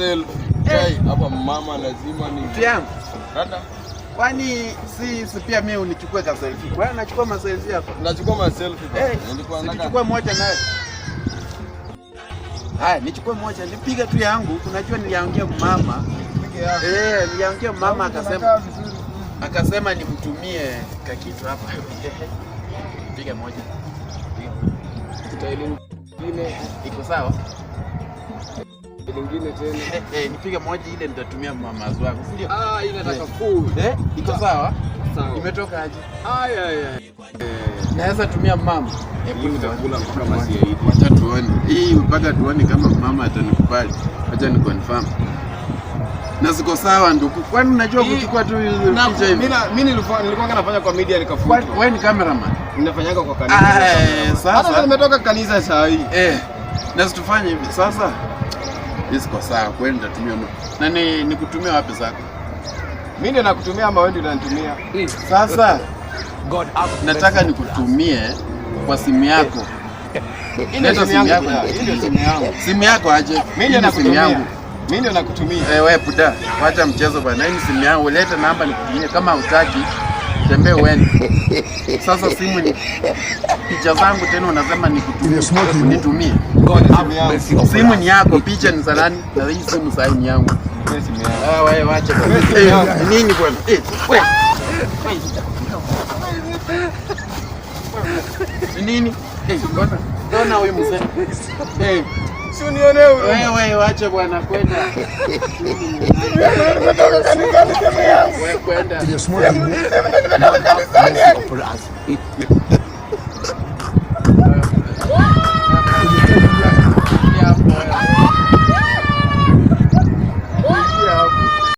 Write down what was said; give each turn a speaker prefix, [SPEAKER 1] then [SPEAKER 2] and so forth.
[SPEAKER 1] Selfie. Chai hapa mama lazima ni.
[SPEAKER 2] Mtu yangu.
[SPEAKER 1] Dada,
[SPEAKER 2] Kwani si pia mimi unichukue ka selfie? Kwa nachukua ma selfie hapa.
[SPEAKER 1] Nachukua ma selfie bana.
[SPEAKER 2] Eh,
[SPEAKER 1] Nilikuwa
[SPEAKER 2] si
[SPEAKER 1] nataka
[SPEAKER 2] tuchukue moja naye. Haya, nichukue moja, nipiga tu yangu. Unajua niliongea mama.
[SPEAKER 1] Pige yako.
[SPEAKER 2] Eh, niliongea mama akasema
[SPEAKER 1] Unakaa vizuri.
[SPEAKER 2] Akasema nimtumie kakitu hapa. Piga moja. Piga.
[SPEAKER 1] Style nyingine,
[SPEAKER 2] Iko sawa?
[SPEAKER 1] nyingine tena.
[SPEAKER 2] Eh, eh, nipige moja ile nitatumia mama wako, si ndio?
[SPEAKER 1] Ah, ile nataka full.
[SPEAKER 2] Eh, iko sawa?
[SPEAKER 1] Sawa.
[SPEAKER 2] Imetoka aje?
[SPEAKER 1] Haya haya.
[SPEAKER 2] Naweza tumia mama.
[SPEAKER 1] Hii nitakula mpaka masia.
[SPEAKER 2] Wacha tuone. Hii mpaka tuone kama mama atanikubali. Wacha ni confirm. Na ziko sawa ndugu. Kwani unajua kuchukua tu hizo picha hivi?
[SPEAKER 1] Mimi nilikuwa nafanya kwa media nikafutwa.
[SPEAKER 2] Kwani wewe ni cameraman?
[SPEAKER 1] Ninafanyaga kwa kanisa.
[SPEAKER 2] Ah, eh,
[SPEAKER 1] Hata
[SPEAKER 2] sasa
[SPEAKER 1] nimetoka kanisa saa hii.
[SPEAKER 2] Eh, na situfanye hivi sasa. Hii ziko sawa kweli nitatumia mama. Na ni nikutumia wapi zako?
[SPEAKER 1] Mimi ndio nakutumia ama wewe ndio unanitumia?
[SPEAKER 2] Sasa
[SPEAKER 3] God have
[SPEAKER 2] nataka nikutumie kwa simu yako.
[SPEAKER 1] Hii ndio
[SPEAKER 2] Leta
[SPEAKER 1] simu
[SPEAKER 2] simu
[SPEAKER 1] yangu.
[SPEAKER 2] yako.
[SPEAKER 1] Hii ndio simu yangu.
[SPEAKER 2] Simu yako aje?
[SPEAKER 1] Mimi ndio
[SPEAKER 2] Hii ni simu
[SPEAKER 1] nakutumia.
[SPEAKER 2] yangu.
[SPEAKER 1] Mimi ndio nakutumia.
[SPEAKER 2] Eh, wewe puda, wacha mchezo bwana. Hii ni simu yangu, leta namba nikutumie. Kama hutaki tembee uende. Sasa simu ni picha zangu tena unasema nikutumie. Nitumie.
[SPEAKER 3] God
[SPEAKER 1] Simu
[SPEAKER 3] have
[SPEAKER 1] yangu.
[SPEAKER 3] mercy upon
[SPEAKER 2] Simu
[SPEAKER 3] us.
[SPEAKER 2] ni yako, picha ni za nani? Na hii simu sasa ni yangu.
[SPEAKER 1] Ndio simu yangu.
[SPEAKER 2] Ah, wewe wacha bwana.
[SPEAKER 1] Wewe simu yangu.
[SPEAKER 2] Eh, nini bwana? Eh, wewe. Ni nini? Eh, mbona? Mbona huyu mzee? Eh,
[SPEAKER 1] Si unionee huruma.
[SPEAKER 2] wewe wacha bwana kwenda.
[SPEAKER 1] Nimetoka kanisani simu yangu.
[SPEAKER 2] Wewe kwenda.
[SPEAKER 3] Mercy upon us.